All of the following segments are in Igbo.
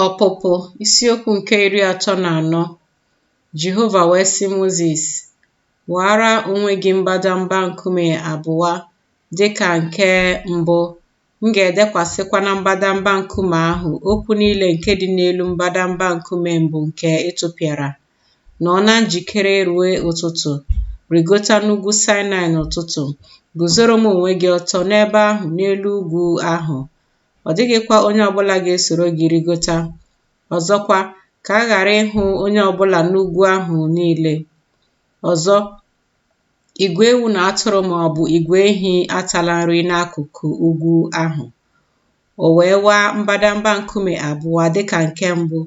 Ọpụpụ isiokwu nke 34. Jehova wee sị Mozis, Waara onwe gị mbadamba nkume abụọ dị ka nke mbụ, m ga-edekwasịkwa na mbadamba nkume ahụ okwu niile nke dị n'elu mbadamba nkume mbụ nke ị tụpịara. Nọọ na njikere ruo ụtụtụ, rịgota n'ugwu Saịnaị n'ụtụtụ, guzoro m onwe gị ọtọ n'ebe ahụ n'elu ugwu ahụ. Ọ dịghịkwa onye ọ bụla ga-esoro gị rịgota. Ọzọkwa, ka a ghara ịhụ onye ọ bụla n'ugwu ahụ niile. Ọzọ, igwe ewu na atụrụ ma ọ bụ igwe ehi atala nri n'akụkụ ugwu ahụ. O wee waa mbadamba nkume abụọ dị ka nke mbụ.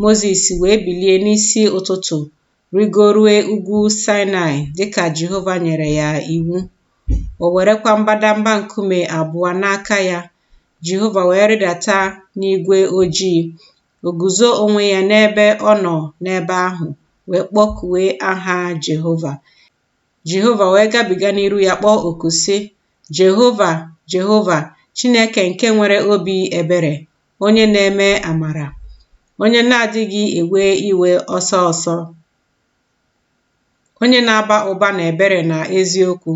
Mozis wee bilie n'isi ụtụtụ rịgorue ugwu Saịnaị dị ka Jehova nyere ya iwu. O werekwa mbadamba nkume abụọ n'aka ya. Jehova wee rịdata n'igwe ojii. O guzo onwe ya n'ebe ọ nọ n'ebe ahụ, wee kpọkue aha Jehova. Jehova wee gabiga n'iru ya kpọọ oku sị, Jehova, Jehova, Chineke nke nwere obi ebere, onye na-eme amara, onye na-adịghị ewe iwe ọsọ ọsọ, onye na-aba ụba n'ebere na eziokwu,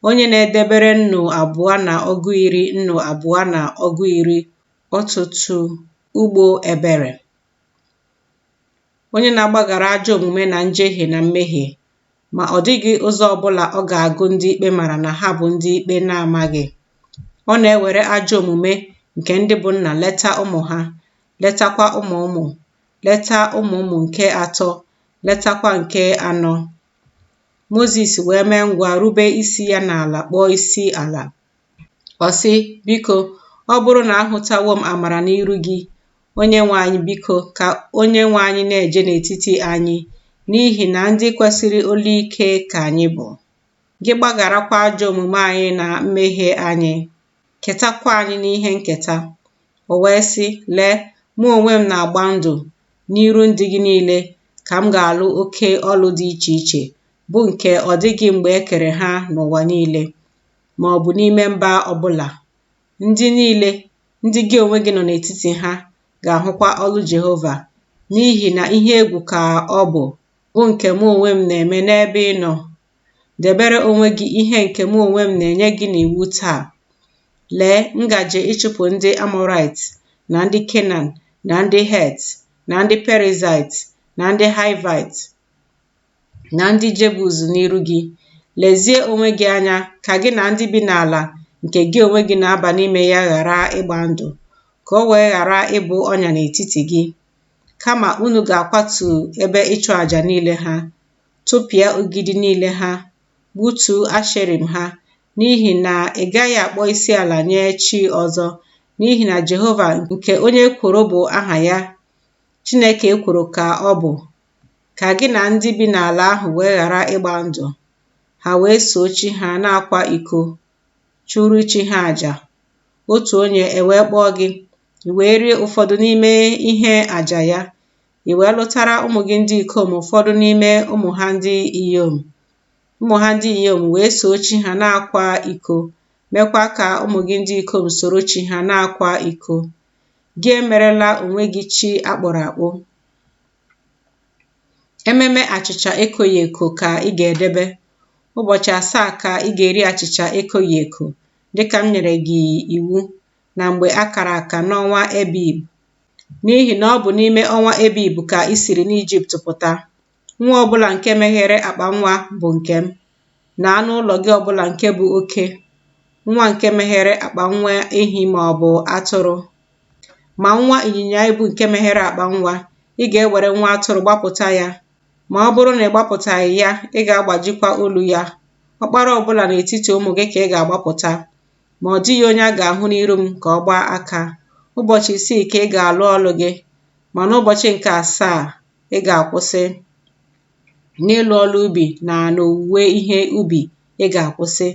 onye na-edebere 210 210 ọtụtụ ugbo ebere, onye na-agbaghara ajọ omume na njehie na mmehie, ma ọ dịghị ụzọ ọ bụla ọ ga-agụ ndị ikpe mara na ha bụ ndị ikpe na-amaghị. Ọ na-ewere ajọ omume nke ndị bụ nna leta ụmụ ha, letakwa ụmụ ụmụ, leta ụmụ ụmụ nke atọ, letakwa nke anọ. Mozis wee mee ngwa rube isi ya n'ala kpọọ isi ala. Ọ sị, Biko, ọ bụrụ na ahụtawo m amara n'iru gị, Onyenwe anyị, biko, ka Onyenwe anyị na-eje n'etiti anyị, n'ihi na ndị kwesịrị olu ike ka anyị bụ. Gị gbagharakwa ajọ omume anyị na mmehie anyị, ketakwa anyị n'ihe nketa. O wee sị, Lee, mụ onwe m na-agba ndụ n'iru ndị gị niile ka m ga-alụ oke ọlụ dị iche iche, bụ nke ọ dịghị mgbe e kere ha n'ụwa niile, ma ọ bụ n'ime mba ọbụla. Ndị niile, ndị gị onwe gị nọ n'etiti ha, ga-ahụkwa ọlụ Jehova, n'ihi na ihe egwu ka ọ bụ, bụ nke mụ onwe m na-eme n'ebe ị nọ. Debere onwe gị ihe nke mụ onwe m na-enye gị n'iwu taa. Lee, m gaje ịchụpụ ndị Amọraịt na ndị Kenan na ndị Het na ndị Perizaịt na ndị Haịvaịt na ndị Jebus n'iru gị. Lezie onwe gị anya ka gị na ndị bi n'ala nke gị onwe gị na-aba n'ime ya ghara ịgba ndụ, ka o wee ghara ịbụ ọnya n'etiti gị. Kama unu ga-akwatu ebe ịchụ aja niile ha, tụpịa ogidi niile ha, gbutuo Asherim ha, n'ihi na ị gaghị akpọ isiala nye chi ọzọ, n'ihi na Jehova nke onye ekworo bụ aha ya, Chineke ekworo ka ọ bụ, ka gị na ndị bi n'ala ahụ wee ghara ịgba ndụ. Ha wee soo chi ha na-akwa iko, chụrụ chi ha aja. Otu onye ewee kpọọ gị, i wee rie ụfọdụ n'ime ihe aja ya, i wee lụtara ụmụ gị ndị ikom ụfọdụ n'ime ụmụ ha ndị inyom. Ụmụ ha ndị inyom wee soo chi ha na-akwa iko, meekwa ka ụmụ gị ndị ikom soro chi ha na-akwa iko. Gị emerela onwe gị chi akpụrụ akpụ. Ememe achịcha ekoghị eko ka ị ga-edebe. Ụbọchị 7 ka ị ga-eri achịcha ekoghị eko, dịka m nyere gị iwu na mgbe a kara aka n'ọnwa Ebib. N'ihi na ọ bụ n'ime ọnwa Ebib ka i siri n'Ijipt pụta. Nwa ọbụla nke meghere akpa nwa bụ nke m, na anụ ụlọ gị ọbụla nke bụ oke, nwa nke meghere akpa nwa ehi ma ọ bụ atụrụ. Ma nwa ịnyịnya ibu nke meghere akpa nwa, ị ga-ewere nwa atụrụ gbapụta ya. Ma ọ bụrụ na ị gbapụtaghị ya, ị ga-agbajikwa olu ya. Ọkpara ọbụla n'etiti ụmụ gị ka ị ga-agbapụta. Ma ọ dịghị onye a ga-ahụ n'iru m ka ọ gbaa aka. Ụbọchị 6 ka ị ga-alụ ọlụ gị, ma n'ụbọchị nke asaa ị ga-akwụsị. N'ịlụ ọlụ ubi na n'owuwe ihe ubi ị ga-akwụsị.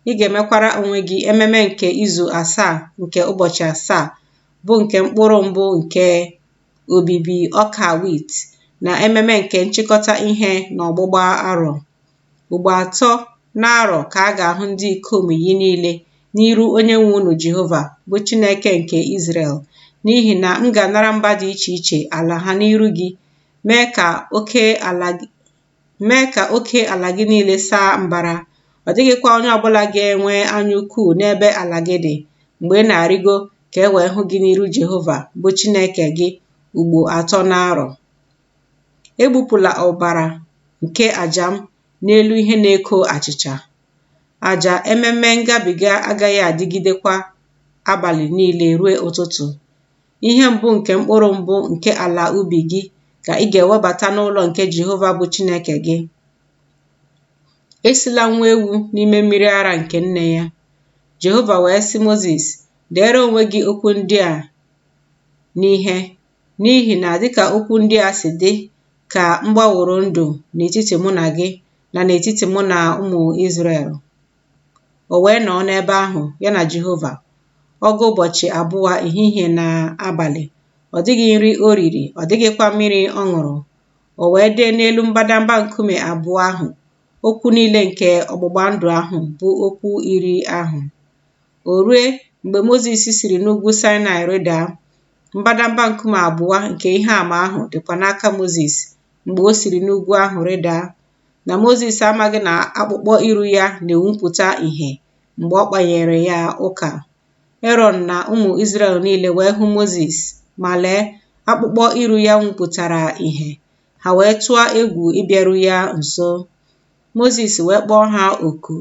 Ị ga-emekwara onwe gị ememe nke izu asaa nke ụbọchị 7, bụ nke mkpụrụ mbụ nke obibi ọka wit, na ememe nke nchịkọta ihe na ọgbụgba arọ. Ugbo atọ n'arọ ka a ga-ahụ ndị ikom yi niile n'iru Onyenwe unu Jehova, bụ Chineke nke Izrel, N'ihi na m ga-anara mba dị iche iche ala ha n'iru gị, mee ka oke ala gị mee ka oke ala gị niile saa mbara. Ọ dịghịkwa onye ọbụla ga-enwe anya ukwu n'ebe ala gị dị mgbe ị na-arịgo ka e wee hụ gị n'iru Jehova bụ Chineke gị ugbo atọ n'arọ. Egbupụla ọbara nke aja m n'elu ihe na-eko achịcha. Aja ememe ngabiga agaghị adịgidekwa abalị niile ruo ụtụtụ. Ihe mbụ nke mkpụrụ mbụ nke ala ubi gị ka ị ga-ewebata n'ụlọ nke Jehova bụ Chineke gị. Esila nwa ewu n'ime mmiri ara nke nne ya. Jehova wee sị Mozis, Deere onwe gị okwu ndị a n'ihe, n'ihi na dịka okwu ndị a si dị ka m gbaworo ndụ n'etiti mụ na gị na n'etiti mụ na ụmụ Izrel. O wee nọọ n'ebe ahụ, ya na Jehova, ọgụ ụbọchị abụọ ehihie na abalị. Ọ dịghị nri o riri, ọ dịghịkwa mmiri ọ ṅụrụ. O wee dee n'elu mbadamba nkume abụọ ahụ okwu niile nke ọgbụgba ndụ ahụ, bụ okwu iri ahụ. O rue, mgbe Mozis siri n'ugwu Saịnaị rịdaa, mbadamba nkume abụọ nke ihe ama ahụ dịkwa n'aka Mozis mgbe o siri n'ugwu ahụ rịdaa, na Mozis amaghị na akpụkpọ iru ya na-enwupụta ìhè mgbe ọ kpanyere ya ụka. Erọn na ụmụ Izrel niile wee hụ Mozis, ma lee, akpụkpọ iru ya nwupụtara ìhè, ha wee tụọ egwu ịbịaru ya nso. Mozis wee kpọọ ha oku.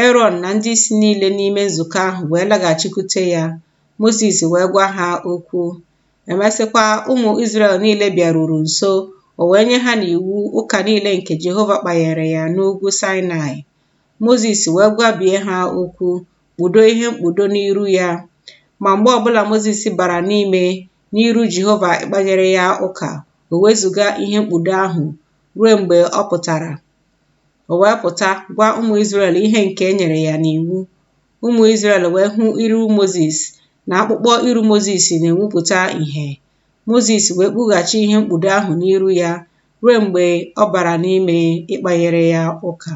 Erọn na ndị isi niile n'ime nzukọ ahụ wee laghachikwute ya. Mozis wee gwa ha okwu. Emesịkwa, ụmụ Izrel niile bịaruru nso, o wee nye ha n'iwu ụka niile nke Jehova kpanyere ya n'ugwu Saịnaị. Mozis wee gwabie ha okwu, kpudo ihe mkpudo n'iru ya. Ma mgbe ọbụla Mozis bara n'ime n'iru Jehova ịkpanyere ya ụka, o wezuga ihe mkpudo ahụ ruo mgbe ọ pụtara. O wee pụta gwa ụmụ Izrel ihe nke e nyere ya n'iwu. Ụmụ Izrel wee hụ iru Mozis, na akpụkpọ iru Mozis na-enwupụta ìhè. Mozis wee kpughachi ihe mkpudo ahụ n'iru ya ruo mgbe ọ bara n'ime ịkpanyere ya ụka.